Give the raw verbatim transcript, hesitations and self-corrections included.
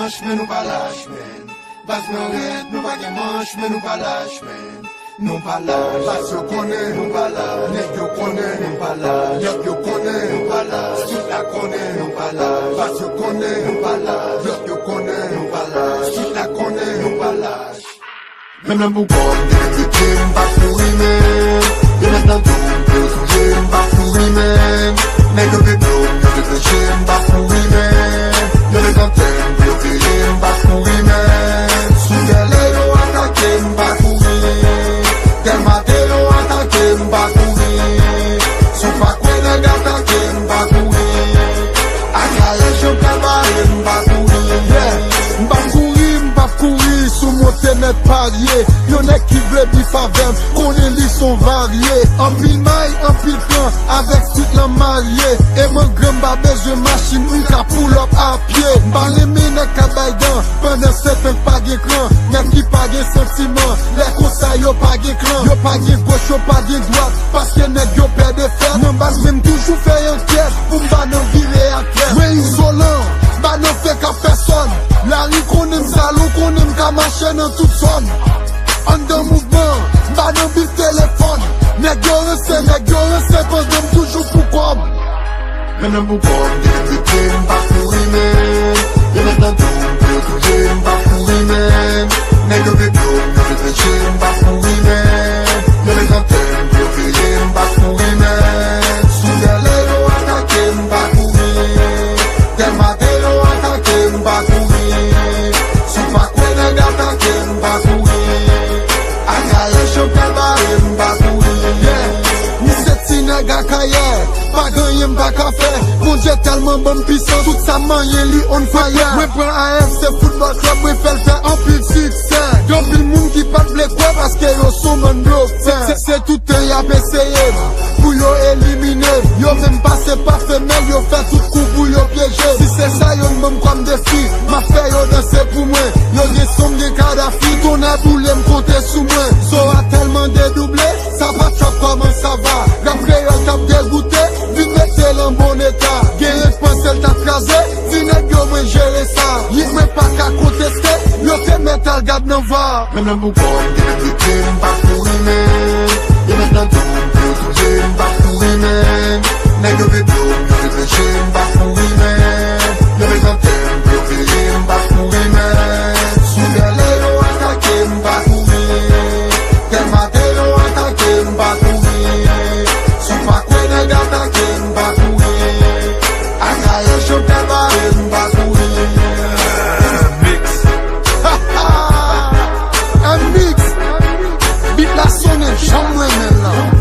Men nou pa lach, men. Baz nan rèd, nou pa gen manch, men nou pa lach, men. Nou pa lach. Baz yo konnen, nou pa lach. Nèg yo konnen, nou pa lach. Nèg yo konnen, nou pa lach. Street la konnen, nou pa lach. Baz yo konnen, nou pa lach. Nèg yo konnen, nou pa lach. Street la konnen, nou pa lach. Menm lè m pou kò m, yo te pete, m pa kouri, men. Yo met nan do m pou yo touye, m pa kouri, men. Nèg yo te blo m, yo te treche, m pa kouri, men. Yo te tante m pou yo peye, m pa kouri, men. Sou Bèlè yo atake, m pa kouri. Dèlmate yo atake, m pa kouri. Sou Pakwen nèg atake, m pa kouri. Akayè Chanpyè bare, m pa kouri. Yeah. M p ap kouri, m p ap kouri, sou monte nèt parye. Yon nèg ki vle bif avè m, konnen li s on varye. Anpil may, anpil plan, avèk street lan marye. E mwen granm pa bezwen machin, m ka pull up a pye. M pa renmen nèg k ap bay dan, pandan se tan k pa gen kran. Nèg ki pa gen santiman, lè konsa yo pa gen klan. Yo pa gen goch, yo pa gen dwat, paske nèg yo pè defèt. Nan baz men m toujou fè ankyèt, pou m pa nan vire ak tèt. Mwen izolan, m pa nan fake ak pèsòn. Lari konnen m salon, konnen m ka mache nan tout zòn. Anndan mouvman, m pa nan bif telefòn. Nèg yo ranse, nèg yo ranse, pandan m toujou pou kò m. Menm lè m pou kò m, yo te pete, m pa kouri, men. Yo met nan do m pou yo touye, m pa kouri, men. Nèg yo te blo m, yo te treche, m pa kouri, men. Yo met nan tè m pou yo peye, m pa kouri, men. Sou Bèlè yo atake, m pa kouri. Dèlmate yo atake, m pa kouri. Sou Pakwen nèg atake, m pa kouri. Akayè Chanpyè bare, m pa kouri. Yeah. Mi se ti nèg Akayè, pa gen anyen m pa ka fè. Bondye tèlman ban m pisans, tout sa m manyen li on fire. Mwen pran A F C Football Club, mwen fè l fè anpil siksè. Gen anpil moun ki pa t vle kwè paske yo s on bann blofè. Se, se, se tout tan y ap eseye m pou yo elimine m. Yo vle m pase pa femèl, yo fè tout kou pou yo pyeje m. Si se sa yo ban m kòm defi, m ap fè yo danse pou mwen. Yo gen s on, m gen Kadhafi, tonnè boule m, konte sou mwen. Zo a tèlman dedouble, sa pa t chòk, kòman sa va? Rap kreyòl k ap degoute, vin mete l an bon eta. Genyen k panse l t ap kraze, di nèg yo mwen jere sa. Yik mwen pa ka konteste, yo te met al gad nan va. Menm lè m pou kò m, yo te pete, m pa kouri, men. Yo met nan do m pou yo touye, m pa kouri, men. Nèg yo te blo m, yo te treche, m pa kouri, men. Yo met nan tè m pou yo peye, m pa kouri, men. Sou Bèlè yo atake, m pa kouri. Dèlmate yo atake, m pa kouri. Sou Pakwen nèg atake, m pa kouri. Akayè Chanpyè bare, m pa kouri. Mix. M mix. Beat la sonnen, jan m renmen l lan.